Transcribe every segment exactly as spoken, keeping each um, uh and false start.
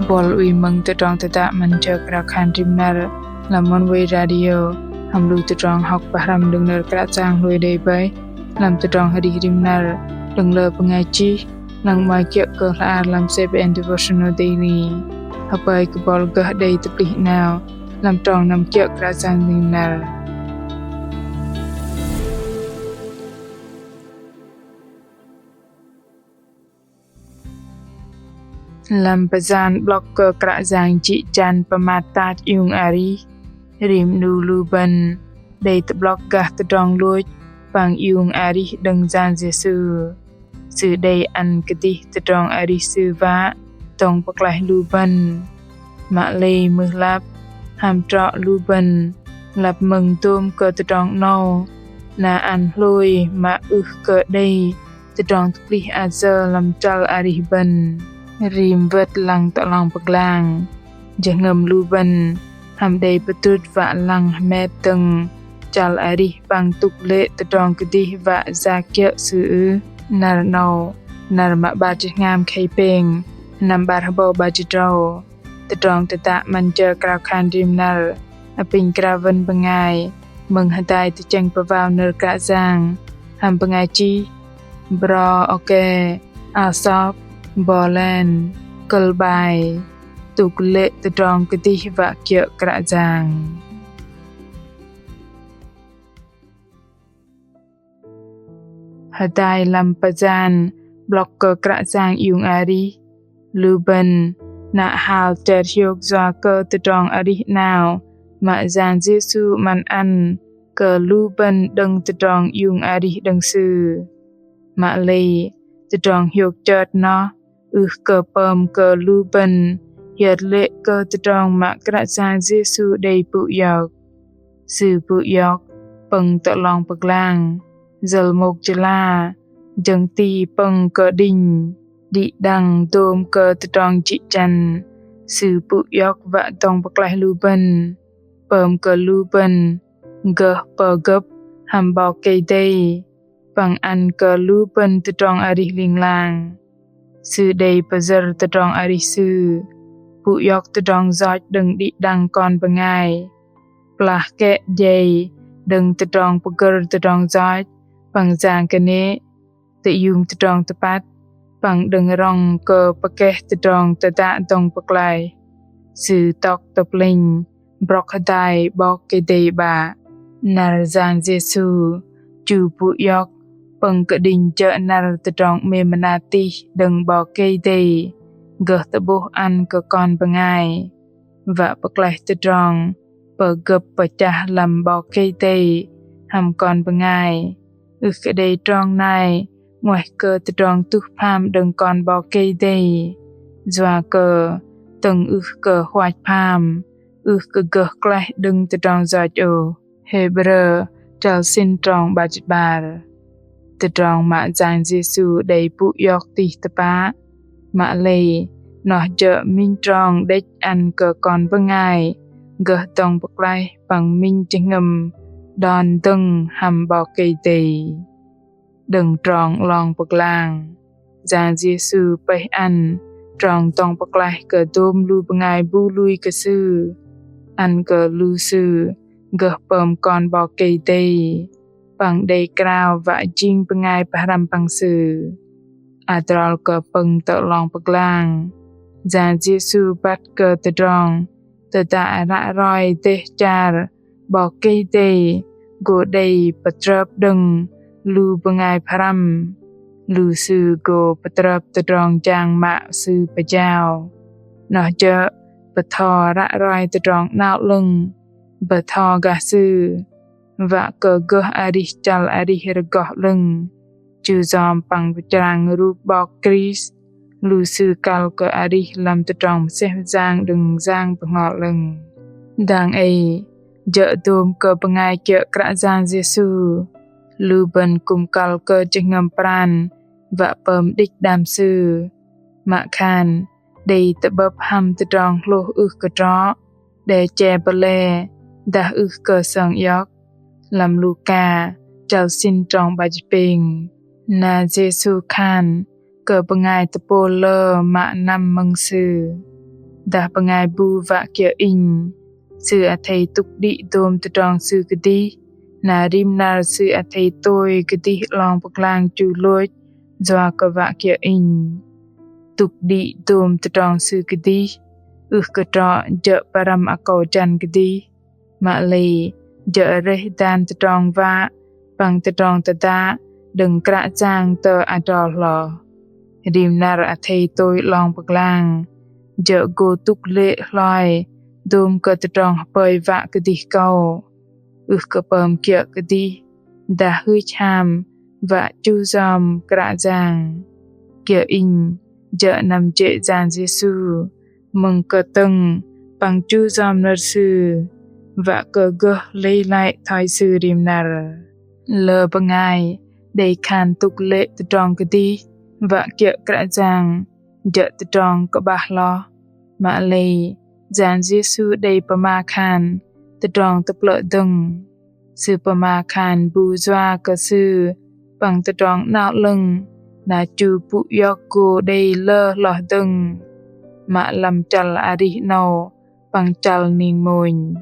Buăl ui mơ̆ng tơdrong tơdă 'Măn jơ krao khan rim năr lăm Oneway Radio hăm lu tơdrong hŏk pơhrăm đơ̆ng nơ̆r Kră Yang hlôi đei bơih lăm tơdrong arih rim năr đơ̆ng lơ bơngai chih, lăng 'mơ̆i kiơ̆ kơ hla ar lăm C B N Devotional Daily. Hơpơi kơ buăl gơh đei tơplih 'nao lăm trong năm kiơ̆ Kră Yang rim năr. Lăm pơyan 'blŏk kơ Kră Yang jĭ jăn pơmat tat iung arih, rim 'nu lu bơ̆n đei tơ'blŏk gah tơdrong lôch păng iung arih đơ̆ng Yang Yêsu. Sư đei ăn kơdih tơdrong arih Sư wă dŏng pơklaih lu bơ̆n. Mă lei mưh lăp hăm trŏ lu bơ̆n lăp mơ̆ng dôm kơ tơdrong 'nâu, na ăn hlôi mă ưh kơ đei tơdrong tơplih ayơ lăm chăl arih bơ̆n. Rim wơ̆t lăng tơ 'long pơglang, jơhngơ̆m lu bơ̆n hăm đei pơdrŭt wă lăng hơmet dơ̆ng chăl arih păng tŭk lê̆ tơdrong kơdih wă yak kiơ̆ Sư ưh? Năr 'nâu, năr mă 'bar jĭt tơhngam khei pêng, sơnăm 'bar hơbâu 'bar jĭt tơdrâu. Tơdrong tơdă 'Măn jơ krao khan rim năr apinh krao wơ̆n bơngai mơ̆ng hơdai tơchĕng pơwao nơ̆r Kră Yang hăm bơngai chih Broke Alsop Bolen, kơ̆l bai Tŭk lê̆ tơdrong kơdih wă kiơ̆ Kră Yang. Hơdai lăm pơyan 'blŏk kơ Kră Yang iung arih, lu bơ̆n na hăl chơt hiôk yua kơ tơdrong arih 'nao mă Yang Yêsu 'măn ăn kơ lu bơ̆n đơ̆ng tơdrong iung arih đơ̆ng Sư. Mă lei tơdrong hiôk chơt noh ưh kơ pơm kơ lu bơ̆n hiơt lê̆ kơ tơdrong mă Kră Yang Yêsu đei pŭ iŏk. Sư pŭ iŏk pơ̆ng tơ 'long pơglang, yơ̆l môk jơla, jơ̆ng ti pơ̆ng kơđinh, đĭ đăng dôm kơ tơdrong jĭ jăn. Sư pŭ iŏk wă dŏng pơklaih lu bơ̆n, pơm kơ lu bơ̆n gơh pơgơ̆p hăm 'Bok Kei-Dei păng ăn kơ lu bơ̆n tơdrong arih ling lang. Sư đei pơyơ̆r tơdrong arih Sư, pŭ iŏk tơdrong yoch đơ̆ng đĭ đăng kon bơngai, plah kĕ jei đơ̆ng tơdrong pơgơ̆r tơdrong yoch păng yang kơnê̆, tơiung tơdrong tơpăt păng đơ̆ng rŏng kơ pơkeh tơdrong tơdă dŏng pơklaih. Sư tŏk tơ plĕnh brŏk hơdai 'Bok Kei-Dei 'Bă. Năr Yang Yêsu chu pŭ iŏk pơ̆ng kơđinh jơ̆ năr tơdrong 'mêm mơnat tih đơ̆ng 'Bok Kei-Dei gơh tơ'bôh ăn kơ kon bơngai wă pơklaih tơdrong pơgơ̆p pơchah lăm 'Bok Kei-Dei hăm kon bơngai. Ưh kơ đei trong nai 'nguaih kơ tơdrong tuh pham đơ̆ng kon 'Bok Kei-Dei, yua kơ tơ̆ng ưh kơ huach pham, ưh kơ gơh klaih đơ̆ng tơdrong yoch ôh. Hêbrơ chăl sĭn trong 'bar jĭt 'bar. Tơdrong mă Yang Yêsu đei pŭ iŏk tih tơpă, mă lei noh jơ̆ minh trong đĕch ăn kơ kon bơngai gơh dŏng pơklaih păng minh jơhngơ̆m đon dơ̆ng hăm 'Bok Kei-Dei. Đơ̆ng trong 'long pơglang, Yang Yêsu pơih ăn trong dŏng pơklaih kơ dôm lu bơngai bu lui kơ Sư, ăn kơ lu sư gơh pơm kon 'Bok Kei-Dei păng đei krao wă jing bơngai pơhrăm păng Sư. Adrol kơ pơ̆ng tơ 'long pơglang, Yang Yêsu băt kơ tơdrong tơdă ră roi dêh char 'Bok Kei-Dei gô đei pơtrơp đơ̆ng lu bơngai pơhrăm. Lu sư gô pơtrơp tơdrong jang mă Sư pơjao, noh jơ̆ bơtho ră roi tơdrong 'nao 'lơ̆ng, bơtho gah Sư, wă kơ gơh arih chăl arih rơgoh 'lơ̆ng, chu yom păng pơchrang rup 'Bok Krist, lu sư kăl kơ arih lăm tơdrong mơsêh mơyang đơ̆ng Yang Bơhngol 'Lơ̆ng. Dang ei, jơ̆ dôm kơ bơngai kiơ̆ Kră Yang Yêsu, lu bơ̆n kư̆m kăl kơ jơhngơ̆m pran wă pơm đĭch đam Sư. Mă khan đei tơ'bơ̆p hăm tơdrong hlôh ưh kơ trŏ, đe che bơlê dah ưh kơ sơng iŏk. Lăm Luka chăl sĭn trong 'bar jĭt pêng, na Yêsu khan kơ bơngai tơpôl lơ mă năm mơ̆ng Sư. Dah bơngai bu wă kiơ̆ Inh, sư athei tŭk đĭ dôm tơdrong sư kơdih, na rim năr sư athei tôi kơdih 'long pơglang chu lôch yua kơ wă kiơ̆ Inh. Tŭk đĭ dôm tơdrong sư kơdih ưh kơ trŏ jơ̆ pơrăm akâu jăn kơdih, mă lei jơ̆ rơih dan tơdrong wă păng tơdrong tơdă đơ̆ng Kră Yang tơ adrol hloh. Rim năr athei tôi 'long pơglang jơ̆ gô tŭk lê̆ hloi dôm kơ tơdrong hơpơi wă kơdih kâu, ưh kơ pơm kiơ̆ kơdih dah hưch ham wă chu yom Kră Yang. Kiơ̆ Inh jơ̆ năm jê̆ Yang Yêsu mơ̆ng kơtơ̆ng păng chu yom nơ̆r Sư, wă kơ gơh lei lăi thoi Sư rim năr. Lơ bơngai đei khan tŭk lê̆ tơdrong kơdih wă kiơ̆ Kră Yang jơ̆ tơdrong kơ'bah hloh, mă lei Yang Yêsu đei pơma khan tơdrong tơplơ̆ dơ̆ng. Sư pơma khan bu yua kơ Sư păng tơdrong 'Nao 'Lơ̆ng na chu pŭ iŏk gô đei lơ hloh dơ̆ng, mă lăm chăl arih 'nâu păng chăl ning mônh.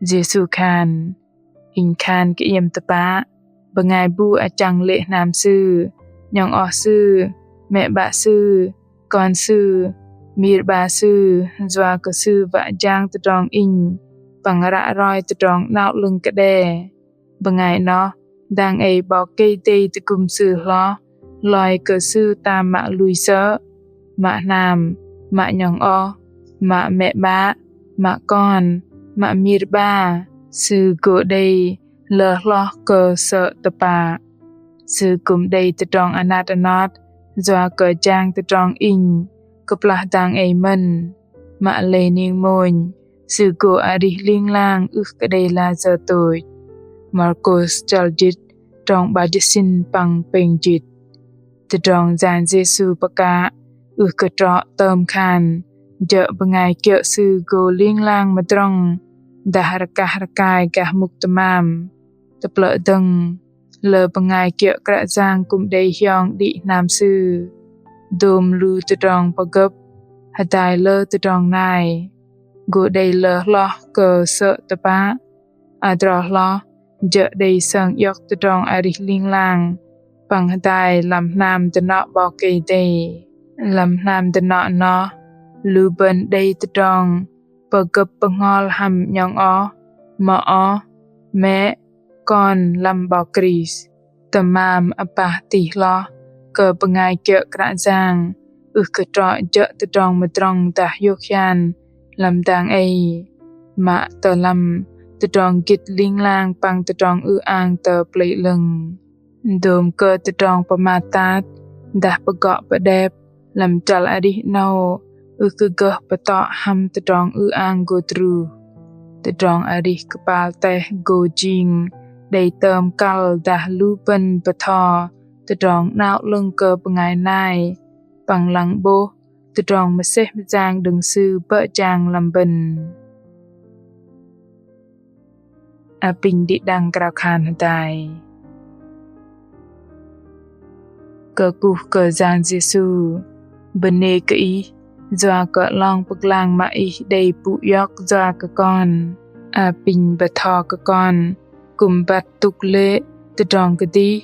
Yêsu khan: Inh khan kơ iĕm tơpă, bơngai bu achăng lê̆ hnam sư, 'nhŏng oh sư, mĕ 'bă sư, kon sư, mir 'ba sư, yua kơ sư wă jang tơdrong Inh păng ră roi tơdrong 'Nao 'Lơ̆ng kơđe, bơngai noh dang ei 'Bok Kei-Dei tơgŭm sư hloh hloi kơ sư tam mă lui sơ̆, mă hnam, mă 'nhŏng oh, mă mĕ 'bă, mă kon, mă mir 'ba, sư gô đei lơ hloh kơ sơ̆ tơpă. Sư kư̆m đei tơdrong anat anot yua kơ jang tơdrong Inh kơplah dang ei mơ̆n, mă lei ning mônh sư gô arih ling lang ưh kơ đei layơ tôch. Markôs chăl jĭt, trong 'bar jĭt sĭn păng pêng jĭt. Tơdrong Yang Yêsu pơkă ưh kơ trŏ tơm khan jơ̆ bơngai kiơ̆ Sư gô ling lang mơdrŏng dah rơkah rơkai gah mŭk tơmam. Tơplơ̆ dơ̆ng, lơ bơngai kiơ̆ Kră Yang kư̆m đei hiong đĭ hnam sư, dôm lu tơdrong pơgơ̆p hơdai lơ tơdrong nai, gô đei lơ hloh kơ sơ̆ tơpă. Adrol hloh jơ̆ đei sơng iŏk tơdrong arih ling lang păng hơdai lăm hnam dơnŏ 'Bok Kei-Dei. Lăm hnam dơnŏ noh, lu bơ̆n đei tơdrong pơgơ̆p bơhngol hăm 'nhŏng oh, mă oh, mĕ, kon lăm 'Bok Krist. Tơmam apah tih hloh kơ bơngai kiơ̆ Kră Yang ưh kơ trŏ jơ̆ tơdrong mơdrŏng dah hiôk hian lăm dang ei, mă tơ lăm tơdrong gĭt ling lang păng tơdrong ư-ang tơ Pơlei 'Lơ̆ng. Dôm kơ tơdrong pơmat tat dah pơgŏ pơđep lăm chăl arih 'nâu ưh kơ gơh pơtŏ hăm tơdrong ư-ang gô truh. Tơdrong arih kơpal teh gô jing đei tơm kăl dah lu bơ̆n bơtho tơdrong 'Nao 'Lơ̆ng kơ bơngai nai păng lăng 'bôh tơdrong mơsêh mơyang đơ̆ng Sư bơ̆ jang lăm bơ̆n. Apinh đĭ đăng krao khan hơdai. Kơkuh kơ Yang Yêsu, bơnê kơ Ih yua kơ 'long pơglang mă Ih đei pŭ iŏk yua kơ kon. Apinh bơtho kơ kon kư̆m băt tŭk lê̆ tơdrong kơdih,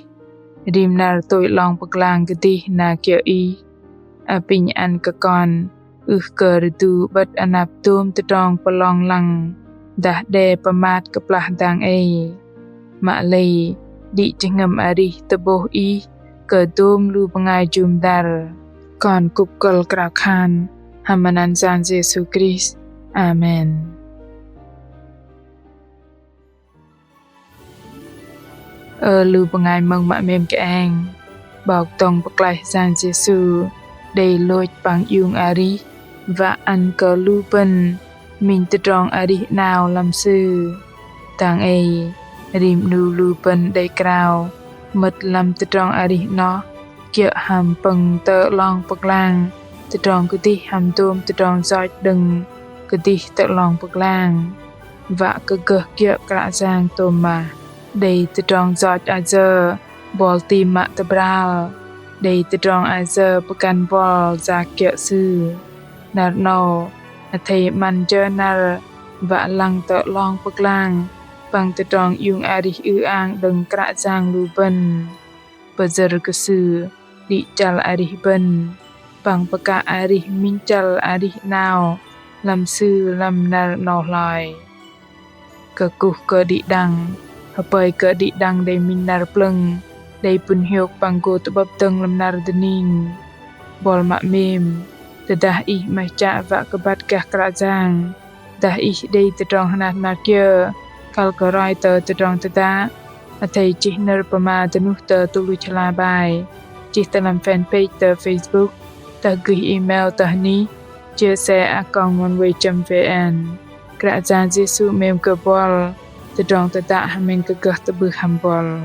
rim năr tôi 'long pơglang kơdih na kiơ̆ Ih. Apinh ăn kơ kon ưh kơ rơdu 'bơ̆t anăp dôm tơdrong pơlong lăng dah đe pơmat kơplah dang ei, mă lei đĭ jơhngơ̆m arih tơ'bôh Ih kơ dôm lu bơngai jŭm dăr. Kon kŭp kơ̆l krao khan hăm anăn Yang Yêsu Krist. Amen. Ơ lu bơngai mơ̆ng mă 'mêm kơeng, 'Bok dŏng pơklaih Yang Yêsu đei lôch păng iung arih wă ăn kơ lu bơ̆n minh tơdrong arih 'nao lăm Sư. Dang ei, rim 'nu lu bơ̆n đei krao mơ̆t lăm tơdrong arih noh kiơ̆ hăm pơ̆ng tơ 'long pơglang tơdrong kơdih hăm dôm tơdrong yoch đơ̆ng kơdih tơ 'long pơglang. Wă kơ gơh kiơ̆ Kră Yang tôm mah, đei tơdrong yoch ayơ bol ti mă tơbral, đei tơdrong ayơ pơgăn bol yak kiơ̆ Sư. Năr 'nâu, Athei 'măn jơ năr wă lăng tơ 'long pơglang păng tơdrong iung arih ư-ang đơ̆ng Kră Yang lu bơ̆n. Pơyơ̆r kơ Sư đĭ chăl arih bơ̆n păng pơkă arih minh chăl arih 'nao lăm Sư lăm năr 'noh hloi. Kơkuh kơ đĭ đăng, hơpơi kơ đĭ đăng đei minh năr plơ̆ng, đei pŭn hiôk păng gô tơ'bơ̆p dơ̆ng lăm năr dơning. Buăl mă 'mêm, tơdah ih 'maih chă wă kơ băt gah Kră Yang, dah ih đei tơdrong hơnat hơnat kiơ kăl kơ roi tơ tơdrong tơdă, athei chih nơ̆r pơma dơnuh tơ tơluch hla bai, chih tơ lăm fanpage tơ Facebook, dah gơih email tơ hnih chia sẻ a còng oneway chấm vn. Kră Yang Yêsu 'mêm kơ buăl, tơdrong tơdă hơmĕng kơ gơh tơ'bưh hăm buăl.